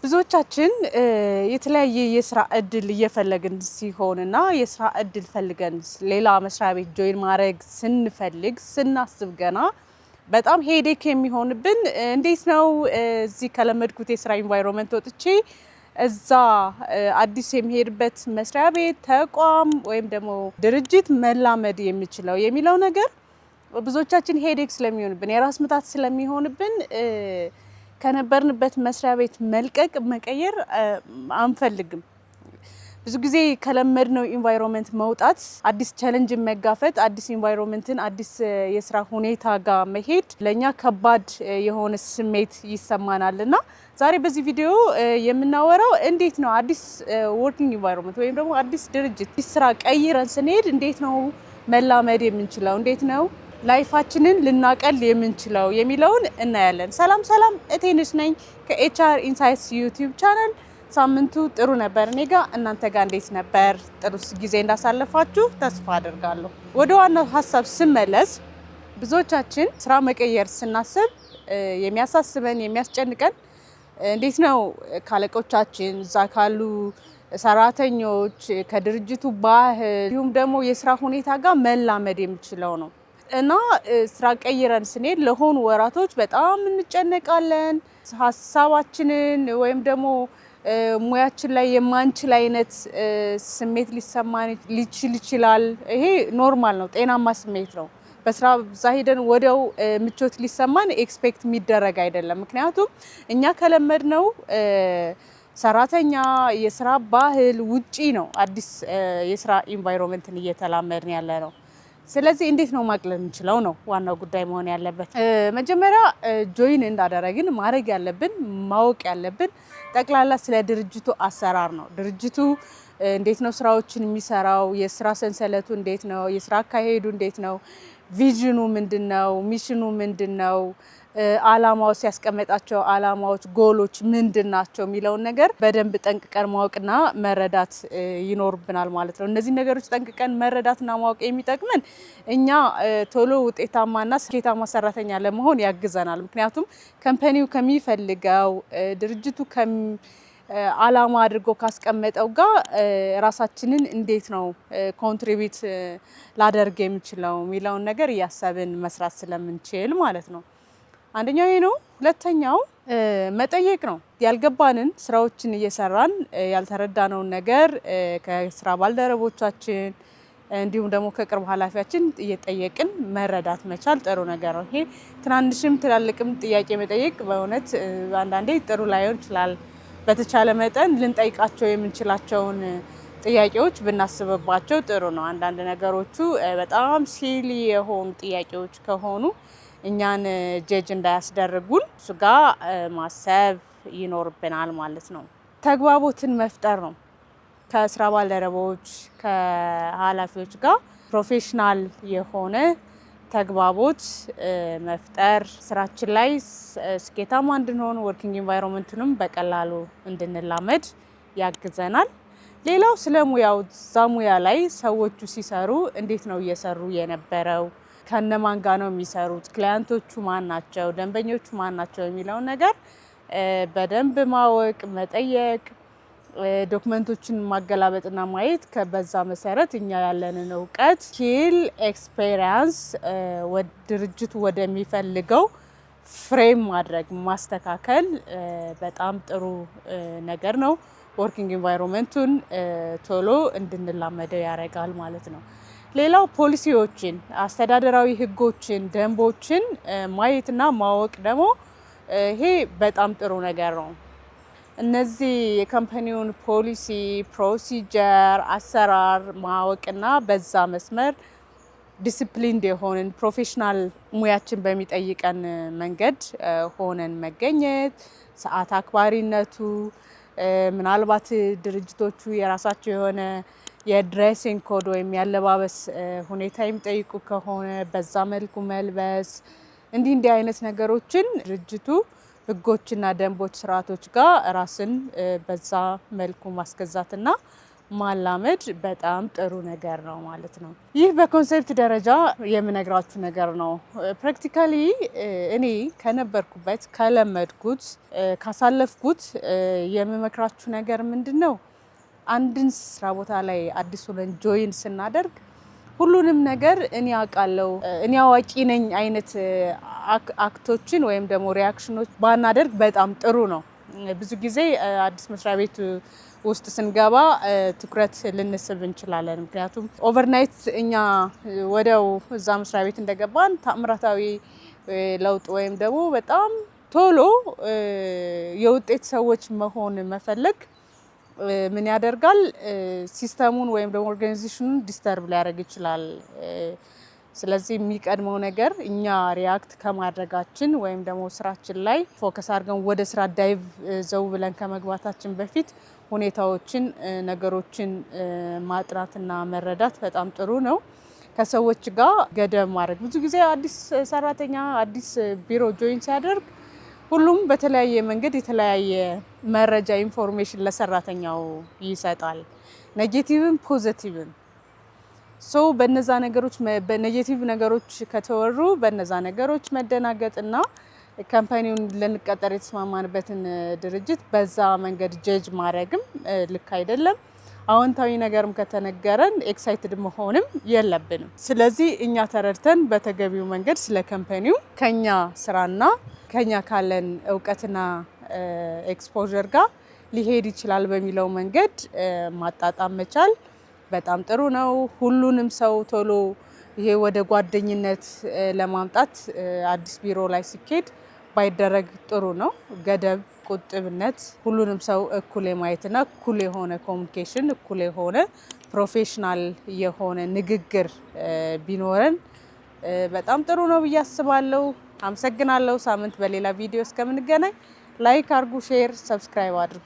ብዙዎቻችን የተለያየ የስራ እድል እየፈለግን ሲሆንና የስራ እድል ፈልገን ሌላ መስሪያ ቤት join ማድረግ ስንፈልግ፣ ስናስብ ገና በጣም headache የሚሆንብን እንዴት ነው እዚህ ከለመድኩት የስራ environment ወጥቼ እዛ አዲስ የሚሄድበት መስሪያ ቤት፣ ተቋም ወይም ደግሞ ድርጅት መላመድ የምችለው የሚለው ነገር ብዙዎቻችን headache ስለሚሆንብን፣ የራስ ምታት ስለሚሆንብን ከነበርንበት መስሪያ ቤት መልቀቅ፣ መቀየር አንፈልግም። ብዙ ጊዜ ከለመድነው environment መውጣት፣ አዲስ ቻለንጅን መጋፈጥ፣ አዲስ environment ን፣ አዲስ የስራ ሁኔታ ጋር መሄድ ለእኛ ከባድ የሆነ ስሜት ይሰማናል። እና ዛሬ በዚህ ቪዲዮ የምናወራው እንዴት ነው አዲስ working environment ወይም ደግሞ አዲስ ድርጅት ስራ ቀይረን ስንሄድ እንዴት ነው መላመድ የምንችለው፣ እንዴት ነው life ኣችንን ልናቀል የምንችለው የሚለውን እናያለን። ሰላም ሰላም፣ እቴንሽ ነኝ ከ HR Insights YouTube channel። ሳምንቱ ጥሩ ነበር እኔ ጋ፣ እናንተ ጋር እንዴት ነበር? ጥሩ ጊዜ እንዳሳለፋችሁ ተስፋ አድርጋለሁ። ወደ ዋናው ሀሳብ ስመለስ ብዙዎቻችን ስራ መቀየር ስናስብ የሚያሳስበን፣ የሚያስጨንቀን እንዴት ነው ካለቆቻችን፣ እዛ ካሉ ሰራተኞች፣ ከድርጅቱ ባህል እንዲሁም ደግሞ የስራ ሁኔታ ጋር መላመድ የምችለው ነው። እና ስራ ቀይረን ስንሄድ ለሆኑ ወራቶች በጣም እንጨነቃለን። ሀሳባችንን ወይም ደግሞ ሙያችን ላይ የማንችል አይነት ስሜት ሊሰማን ሊችል ይችላል። ይሄ normal ነው፣ ጤናማ ስሜት ነው። በስራ እዛ ሄደን ወዲያው ምቾት ሊሰማን expect የሚደረግ አይደለም። ምክንያቱም እኛ ከለመድነው ሰራተኛ፣ የስራ ባህል ውጪ ነው አዲስ የስራ environment ን እየተላመድን ያለ ነው። ስለዚህ እንዴት ነው ማቅለል የምንችለው ነው ዋናው ጉዳይ መሆን ያለበት። መጀመሪያ join እንዳደረግን ማድረግ ያለብን፣ ማወቅ ያለብን ጠቅላላ ስለ ድርጅቱ አሰራር ነው። ድርጅቱ እንዴት ነው ስራዎችን የሚሰራው? የስራ ሰንሰለቱ እንዴት ነው? የስራ አካሄዱ እንዴት ነው? Vision ኑ ምንድን ነው? Mission ኑ ምንድን ነው? አላማው፣ ሲያስቀመጣቸው አላማዎች፣ ጎሎች ምንድን ናቸው የሚለውን ነገር በደንብ ጠንቅቀን ማወቅና መረዳት ይኖርብናል ማለት ነው። እነዚህ ነገሮች ጠንቅቀን መረዳትና ማወቅ የሚጠቅመን እኛ ቶሎ ውጤታማና ስኬታማ ሰራተኛ ለመሆን ያግዘናል። ምክንያቱም company ው ከሚፈልገው፣ ድርጅቱ አላማ አድርጎ ካስቀመጠው ጋር ራሳችንን እንዴት ነው contribute ላደርግ የምችለው የሚለውን ነገር እያሰብን መስራት ስለምንችል ማለት ነው። አንደኛው ይሄ ነው። ሁለተኛው መጠየቅ ነው። ያልገባንን፣ ስራዎችን እየሰራን ያልተረዳነውን ነገር ከስራ ባልደረቦቻችን እንዲሁም ደግሞ ከቅርብ ኃላፊያችን እየጠየቅን መረዳት መቻል ጥሩ ነገር ነው። ይሄ ትናንሽም ትላልቅም ጥያቄ መጠየቅ በእውነት አንዳንዴ ጥሩ ላይሆን ይችላል። በተቻለ መጠን ልንጠይቃቸው የምንችላቸውን ጥያቄዎች ብናስብባቸው ጥሩ ነው። አንዳንድ ነገሮቹ በጣም silly የሆኑ ጥያቄዎች ከሆኑ እኛን judge እንዳያስደርጉን እሱ ጋ ማሰብ ይኖርብናል ማለት ነው። ተግባቦትን መፍጠር ነው። ከስራ ባልደረቦች፣ ከኃላፊዎች ጋር professional የሆነ ተግባቦት መፍጠር ስራችን ላይ ስኬታማ እንድንሆን፣ working environment ኡንም በቀላሉ እንድንላመድ ያግዘናል። ሌላው ስለ ሙያው፣ እዛ ሙያ ላይ ሰዎቹ ሲሰሩ እንዴት ነው እየሰሩ የነበረው፣ ከነማን ጋር ነው የሚሰሩት፣ client ኦቹ ማን ናቸው፣ ደንበኞቹ ማን ናቸው የሚለውን ነገር በደንብ ማወቅ፣ መጠየቅ፣ document ኦችን ማገላበጥና ማየት፣ በዛ መሰረት እኛ ያለንን እውቀት፣ skill፣ experience ድርጅቱ ወደሚፈልገው frame ማድረግ፣ ማስተካከል በጣም ጥሩ ነገር ነው። Working environment ኡን ቶሎ እንድንላመደው ያደርጋል ማለት ነው። ሌላው ፖሊሲዎችን፣ አስተዳደራዊ ህጎችን፣ ደንቦችን ማየትና ማወቅ ደግሞ ይሄ በጣም ጥሩ ነገር ነው። እነዚህ የ company ውን policy፣ procedure፣ አሰራር ማወቅና በዛ መስመር disciplined የሆንን፣ professional ሙያችን በሚጠይቀን መንገድ ሆነን መገኘት፣ ሰዓት አክባሪነቱ፣ ምናልባት ድርጅቶቹ የራሳቸው የሆነ የ dressing code ወይም ያለባበስ ሁኔታ የሚጠይቁ ከሆነ በዛ መልኩ መልበስ፣ እንዲህ እንዲህ አይነት ነገሮችን ድርጅቱ ህጎችና ደንቦች፣ ስርዓቶች ጋር ራስን በዛ መልኩ ማስገዛትና ማላመድ በጣም ጥሩ ነገር ነው ማለት ነው። ይህ በ concept ደረጃ የምነግራችሁ ነገር ነው። Practically እኔ ከነበርኩበት፣ ከለመድኩት፣ ካሳለፍኩት የምመክራችሁ ነገር ምንድን ነው? አንድን ስራ ቦታ ላይ አዲስ ሆነን join ስናደርግ ሁሉንም ነገር እኔ አውቃለሁ፣ እኔ አዋቂ ነኝ አይነት act ኦችን ወይም ደግሞ reaction ኖች ባናደርግ በጣም ጥሩ ነው። ብዙ ጊዜ አዲስ መስሪያ ቤት ውስጥ ስንገባ ትኩረት ልንስብ እንችላለን። ምክንያቱም overnight እኛ ወዲያው እዛ መስሪያ ቤት እንደገባን ታምራታዊ ለውጥ ወይም ደግሞ በጣም ቶሎ የውጤት ሰዎች መሆን መፈለግ ምን ያደርጋል? System ኡን ወይም ደግሞ organization ኑን disturb ሊያደርግ ይችላል። ስለዚህ የሚቀድመው ነገር እኛ react ከማድረጋችን ወይም ደግሞ ስራችን ላይ focus አድርገን ወደ ስራ dive ዘው ብለን ከመግባታችን በፊት ሁኔታዎችን፣ ነገሮችን ማጥናትና መረዳት በጣም ጥሩ ነው። ከሰዎች ጋር ገደብ ማድረግ። ብዙ ጊዜ አዲስ ሰራተኛ አዲስ ቢሮ join ሲያደርግ ሁሉም በተለያየ መንገድ የተለያየ መረጃ፣ information ለሰራተኛው ይሰጣል። Negative ም positive ም። So በነዛ ነገሮች፣ በ negative ነገሮች ከተወሩ በነዛ ነገሮች መደናገጥና company ውን፣ ልንቀጠር የተስማማንበትን ድርጅት በዛ መንገድ judge ማድረግም ልክ አይደለም። አዎንታዊ ነገርም ከተነገረን excited መሆንም የለብንም። ስለዚህ እኛ ተረድተን በተገቢው መንገድ ስለ company ው ከኛ ስራና ከኛ ካለን እውቀትና exposure ጋር ሊሄድ ይችላል በሚለው መንገድ ማጣጣም መቻል በጣም ጥሩ ነው። ሁሉንም ሰው ቶሎ ይሄ ወደ ጓደኝነት ለማምጣት አዲስ ቢሮ ላይ ሲኬድ ባይደረግ ጥሩ ነው። ገደብ፣ ቁጥብነት፣ ሁሉንም ሰው እኩል የማየትና እኩል የሆነ communication፣ እኩል የሆነ professional የሆነ ንግግር ቢኖረን በጣም ጥሩ ነው ብዬ አስባለሁ። አመሰግናለሁ። ሳምንት በሌላ ቪዲዮ እስከምንገናኝ like አድርጉ፣ share፣ subscribe አድርጉ።